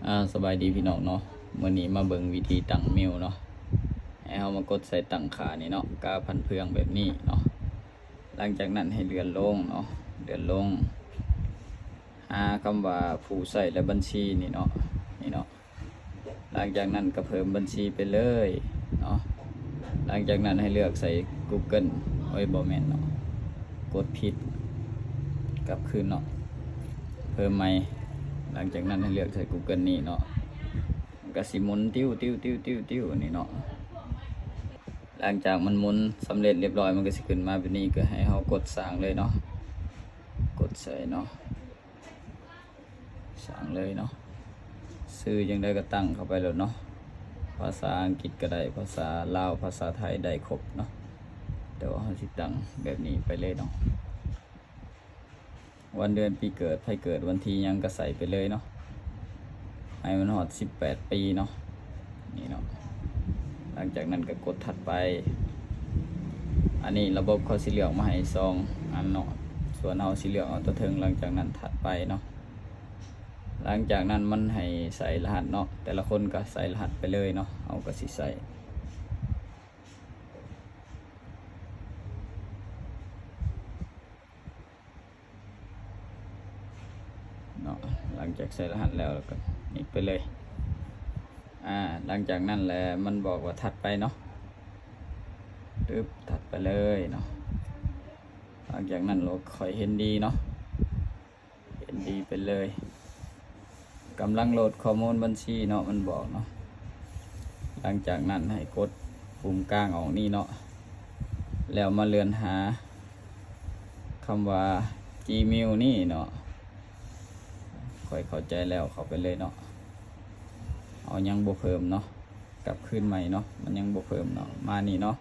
ອາ ສະບາຍດີພີ່ນ້ອງເນາະ, ມື້ນີ້ມາເບິ່ງວິທີຕັ້ງມິວເນາະ. ໃຫ້ເຮົາມາກົດໃສ່ຕັ້ງຄ່ານີ້ເນາະ, ກາພັນເຟືອງແບບນີ້ເນາະ. ຫຼັງຈາກນັ້ນໃຫ້ເລື່ອນລົງເນາະ, ເລື່ອນລົງ ຫາຄຳວ່າຜູ້ໃຊ້ ແລະ ບັນຊີນີ້ເນາະ, ນີ້ເນາະ. ຫຼັງຈາກນັ້ນກໍເພີ່ມບັນຊີໄປເລີຍເນາະ. ຫຼັງຈາກນັ້ນໃຫ້ເລືອກໃສ່ກູເກີນ, ໂອ້ຍ ບໍ່ແມ່ນເນາະ, ກົດຜິດ, ກັບຄືນເນາະ, ເພີ່ມໃໝ່. ຫຼັງຈາກນັ້ນໃຫ້ເລືອກໃສ່ກູເກີນນີ້ເນາະ, ມັນກໍຊິໝູນຕິວໆໆໆນີ້ເນາະ. ຫຼັງຈາກມັນໝູນສຳເລັດລຽບຮ້ອຍ ມັນກໍຊິຂຶ້ນມາແບບນີ້, ກໍໃຫ້ເຮົາກົດສ້າງເລີຍເນາະ, ກົດໃສ່ເນາະ. ສ້າງເລີຍເນາະ, ຊື່ຈັ່ງໃດກໍຕັ້ງເຂົ້າໄປໂລດເນາະ, ພາສາອັງກິດກໍໄດ້, ພາສາລາວ, ພາສາໄທໄດ້ຄົບເນາະ, ແຕ່ວ່າເຮົາຊິຕັ້ງແບບນີ້ໄປເລີຍເນາະ. ວັນເດືອນປີເກີດ, ໃຜເກີດວັນທີຫຍັງກໍໃສ່ໄປເລີຍເນາະ, ໃຫ້ມັນຮອດສິບແປດປີເນາະ. ນີ້ເນາະ, ຫຼັງຈາກນັ້ນກໍກົດຖັດໄປ. ອັນນີ້ລະບົບເຂົາຊິເລືອກມາໃຫ້ສອງອັນເນາະ, ສ່ວນເຮົາຊິເລືອກເອົາຕົວເທິງ. ຫຼັງຈາກນັ້ນຖັດໄປເນາະ, ຫຼັງຈາກນັ້ນມັນໃຫ້ໃສ່ລະຫັດເນາະ, ແຕ່ລະຄົນກໍໃສ່ລະຫັດໄປເລີຍເນາະ. ເຮົາກໍຊິໃສ່ ເນາະ, ຫຼັງຈາກໃສ່ລະຫັດແລ້ວ ແລ້ວກໍນີ້ໄປເລີຍ. ອາ ຫຼັງຈາກນັ້ນແຫຼະ ມັນບອກວ່າຖັດໄປເນາະ, ຕຶບ ຖັດໄປເລີຍເນາະ. ຫຼັງຈາກນັ້ນລະຄ່ອຍເຫັນດີເນາະ, ເຫັນດີໄປເລີຍ. ກຳລັງໂຫຼດຂໍ້ມູນບັນຊີເນາະ, ມັນບອກເນາະ. ຫຼັງຈາກນັ້ນໃຫ້ກົດປຸ່ມກາງອອກນີ້ເນາະ, ແລ້ວມາເລື່ອນຫາ ຄຳວ່າ Gmail ນີ້ເນາະ. ຂ້ອຍເຂົ້າໃຈແລ້ວ, ເຂົ້າໄປເລີຍເນາະ. ເຮົາຍັງບໍ່ເພີ່ມເນາະ, ກັບຄືນໃໝ່ເນາະ, ມັນຍັງບໍ່ເພີ່ມເນາະ. ມານີ້ເນາະ,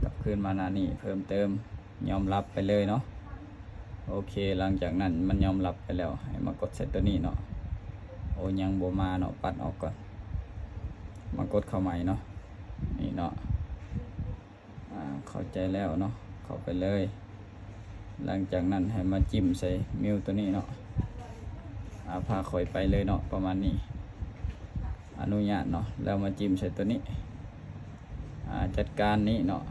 ກັບຄືນມາໜ້ານີ້, ເພີ່ມເຕີມ, ຍອມຮັບໄປເລີຍເນາະ. ໂອເຄ, ຫຼັງຈາກນັ້ນມັນຍອມຮັບໄປແລ້ວ, ໃຫ້ມາກົດໃສ່ຕົວນີ້ເນາະ. ໂອ້ ຍັງບໍ່ມາເນາະ, ປັດອອກກ່ອນ, ມາກົດເຂົ້າໃໝ່ເນາະ, ນີ້ເນາະ. ອາ ເຂົ້າໃຈແລ້ວເນາະ, ເຂົ້າໄປເລີຍ. ຫຼັງຈາກນັ້ນໃຫ້ມາຈິ້ມໃສ່ມິວຕົວນີ້ເນາະ. ອາ ພາຂ້ອຍໄປເລີຍເນາະ, ປະມານນີ້, ອະນຸຍາດເນາະ, ແລ້ວມາຈິ້ມໃສ່ຕົວນີ້. ອາ ຈັດການນີ້ເນາະ,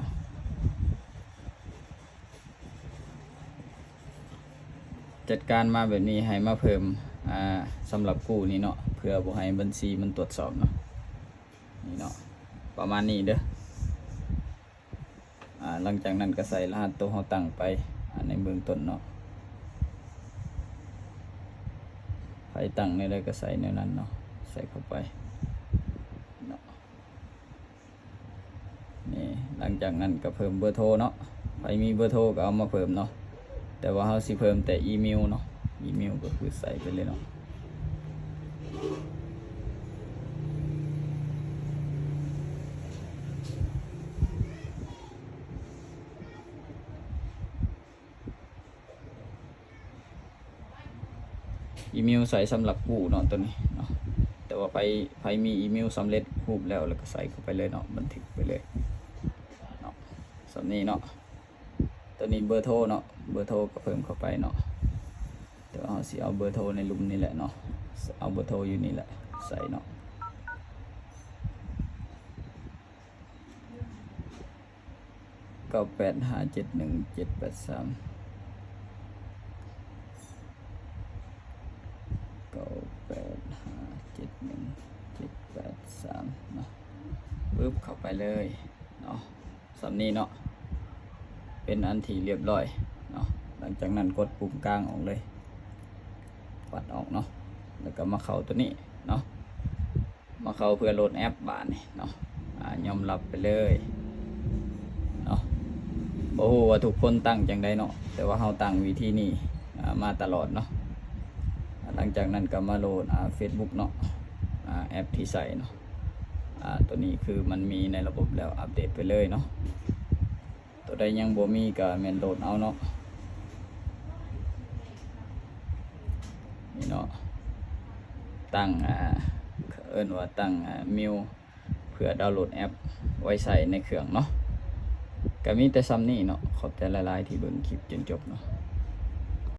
ຈັດການມາແບບນີ້, ໃຫ້ມາເພີ່ມ ອາ ສຳລັບກູ້ນີ້ເນາະ, ເພື່ອບໍ່ໃຫ້ບັນຊີມັນຕວດສອບເນາະ. ນີ້ເນາະ, ປະມານນີ້ເດີ້. ອາ ຫຼັງຈາກນັ້ນກໍໃສ່ລະຫັດໂຕເຮົາຕັ້ງໄປ ອາ ໃນເບື້ອງຕົ້ນເນາະ. ໃຜຕັ້ງແນວໃດກໍໃສ່ແນວນັ້ນເນາະ, ໃສ່ເຂົ້າໄປເນາະ. ນີ້ ຫຼັງຈາກນັ້ນກໍເພີ່ມເບີໂທເນາະ, ໃຜມີເບີໂທກໍເອົາມາເພີ່ມເນາະ. ແຕ່ວ່າເຮົາຊິເພີ່ມແຕ່ອີເມວເນາະ, ອີເມວກໍຄືໃສ່ໄປເລີຍເນາະ. ອີເມວໃສ່ສຳລັບກູ້ເນາະ ຕົວນີ້ເນາະ. ແຕ່ວ່າໃຜ ໃຜມີອີເມວສຳເລັດຮູບແລ້ວ ແລ້ວກໍໃສ່ເຂົ້າໄປເລີຍເນາະ, ບັນທຶກໄປເລີຍເນາະ, ສ່ຳນີ້ເນາະ. ຕົວນີ້ເບີໂທເນາະ, ເບີໂທກໍເພີ່ມເຂົ້າໄປເນາະ. ແຕ່ວ່າເຮົາຊິເອົາເບີໂທໃນລຸ່ມນີ້ແຫຼະເນາະ, ເອົາເບີໂທຢູ່ນີ້ແຫຼະໃສ່ເນາະ. ເກົ້າແປດຫ້າເຈັດໜຶ່ງເຈັດແປດສາມ ເກົ້າແປດຫ້າເຈັດໜຶ່ງເຈັດແປດສາມເນາະ. ປຶບ ເຂົ້າໄປເລີຍເນາະ. ສ່ຳນີ້ເນາະ, ເປັນອັນທີ່ລຽບຮ້ອຍເນາະ. ຫຼັງຈາກນັ້ນກົດປຸ່ມກາງອອກເລີຍ, ປັດອອກເນາະ, ແລ້ວກໍມາເຂົ້າຕົວນີ້ເນາະ, ມາເຂົ້າເພື່ອໂຫຼດແອັບບາດນີ້ເນາະ. ອາ ຍອມຮັບໄປເລີຍເນາະ. ບໍ່ຮູ້ວ່າທຸກຄົນຕັ້ງຈັ່ງໃດເນາະ, ແຕ່ວ່າເຮົາຕັ້ງວິທີນີ້ ອາ ມາຕະຫຼອດເນາະ. ຫຼັງຈາກນັ້ນກໍມາໂຫຼດ ອາ ເຟສບຸກເນາະ, ອາ ແອັບທີ່ໃຊ້ເນາະ. ອາ ຕົວນີ້ຄືມັນມີໃນລະບົບແລ້ວ ອັບເດດໄປເລີຍເນາະ. ຕົວໃດຍັງບໍ່ມີກໍແມ່ນໂຫຼດເອົາເນາະ. ນີ້ເນາະ, ຕັ້ງ ອາ ເອີ້ນວ່າຕັ້ງ ອາ ມິວ ເພື່ອດາວໂຫຼດແອັບໄວ້ໃຊ້ໃນເຄື່ອງເນາະ. ກໍມີແຕ່ສ່ຳນີ້ເນາະ. ຂອບໃຈຫຼາຍໆທີ່ເບິ່ງຄລິບຈົນຈົບເນາະ.